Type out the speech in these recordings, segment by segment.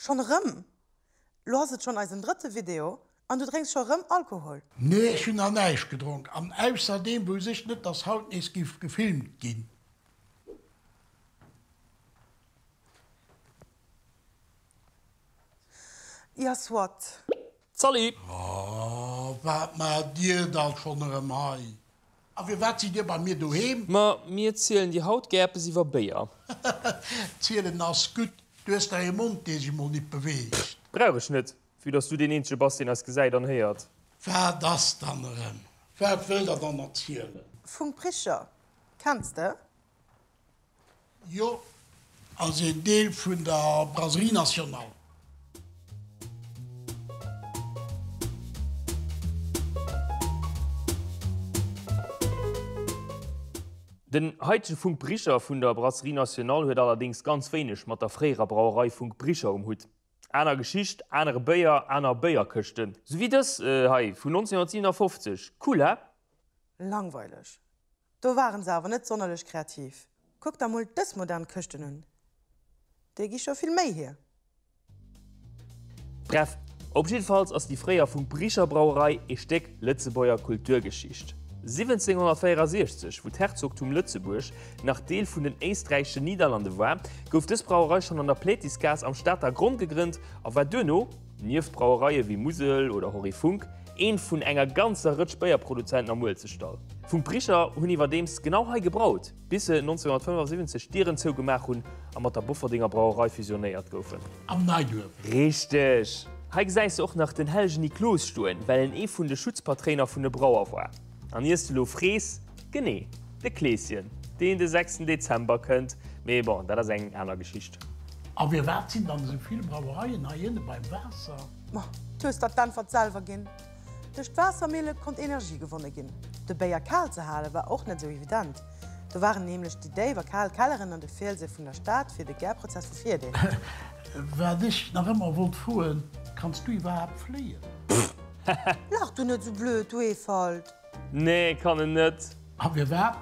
Schonn erëm? Lo ass et schonn eisen drëtte Video an du drénks scho rëm Alkohol. Nee, ech hunn nach näischt gedronk an ausserdeem wousst ech net, dass haut nees giff gefilmt ginn. Ja soit. Salut! Oh, wat maacht dir da schonn erëm hei? A firwat sidd dir bei mir doheem? Ma mir zielen dir haut gär eppes iwwer Béier. Zielen ass gutt, du hues dach ee Mond, dee sech mol nit beweegt. Brauch ech net, vue dass du deen eenzege bass, deen eis gesäit an héiert. Wat ass dann erëm? Wat wëllt der dann erzielen? Funck Bricher, kenns de? Jo, ass een Deel vun der Brasserie Nationale. Den haitege Funck Bricher vun der Brasserie Nationale huet allerdéngs ganz wéineg mat der fréierer Brauerei Funck Bricher um Hutt. Aner Geschicht, anere Béier, aner Béierkëschten. Sou wéi dës hei vun 1957. Cool, he? Langweileg. Do waren se awer net sonnerlech kreativ. Kuck der mol dës modern Këschten un, déi gi scho vill méi hier. Bref, op jiddefalls ass déi fréier Funck Bricher Brauerei ee Stéck Lëtzebuerger Kulturgeschicht. 1764, wou d'Herzogtum Lëtzebuerg nach Deel vun den éisträicheschen Niederlande war, gouf dës Brauerei schonn an der Plätisgaass am Stater Gronn gegrënnt a war duerno, Nieft Brauereie wéi Musel oder Henri Funck, eent vun enger ganzer Rëtsch Béierproduzenten am Uelzechtdall. Funck Bricher hunn iwwerdeems genau hei gebraut, bis se 1975 d'Dieren zougemaach hunn a mat der Bofferdinger Brauerei fusionéiert goufen. Am Neiduerf. Richteg! Hei gesäis de och nach den hellegen Niklos stoen, well en ee vun de Schutzpatréiner vun de Brauer war. An iers de lo frees, genee, de Kleeschen, deen de sechsten Dezember kënnt. Mee bon, dat ass eng aner Geschicht. A firwat sinn dann esou vill Brauereien hei ënne beim Waasser? Ma, du hues der d'Äntwert selwer ginn. Duerch d'Waassermille konnt Energie gewonne ginn. De Béier kal ze hale war och net esou evident. Do waren nämlech déi déif a kal Kelleren an de Fielse vun der Stad fir de Gärprozess vu Virdeel. Wat ech nach ëmmer wollt froen, Kanns du iwwerhaapt fléien? Lach du net sou blöd, du Eefalt! Nee, kann en net. A firwat?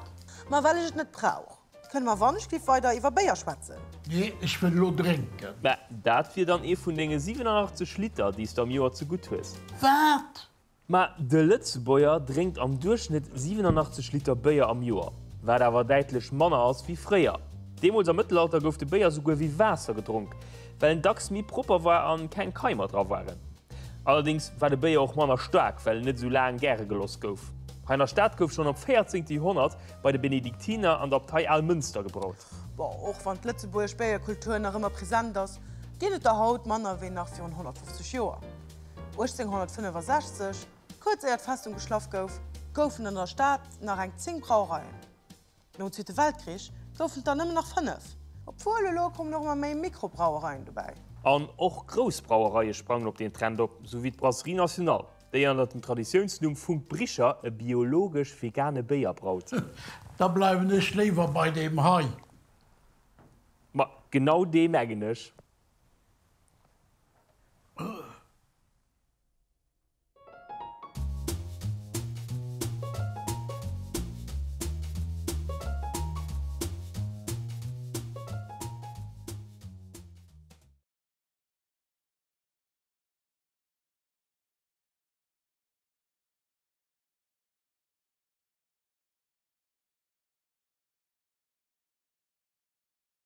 Ma well ech et net brauch. Kënne mer wannechgelift weider iwwer Béier schwätzen? Nee, ech wëll elo drénken. Mä dat wier dann ee vun denge 87 Liter, déi s du am Joer zegutt hues. Wat? Ma de Lëtzebuerger drénkt am Duerchschnëtt 87 Liter Béier am Joer, wat awer däitlech manner ass wéi fréier. Deemools am Mëttelalter gouf de Béier souguer wéi Waasser gedronk, well en dacks méi propper war an keng Keimer dra waren. Allerdéngs war de Béier och manner staark, well en net esou laang gäre geloss gouf. Hei an der Stad gouf schonn am 14. Joerhonnert bei de Benediktiner an der Abtei Almënster gebraut. Bon, och wann d'lëtzebuergesch Béierkultur nach ëmmer present ass, ginn et der haut manner wéi nach virun 150 Joer. 1865, kuerz éier d'Festung geschlaff gouf, goufen an der Stad nach eng 10 Brauereien. Nom Zweete Weltkrich goufen et der nëmmen nach 5, obwuel elo kommen och ëmmer méi Mikrobrauereien dobäi. An och grouss Brauereie sprangen op deen Trend op, sou wéi d'Brasserie Nationale, déi ënner dem Traditiounsnumm Funck Bricher e biologesch-vegane Béier braut. Da bleiwen ech léiwer bei deem hei. Ma genau dee mengen ech.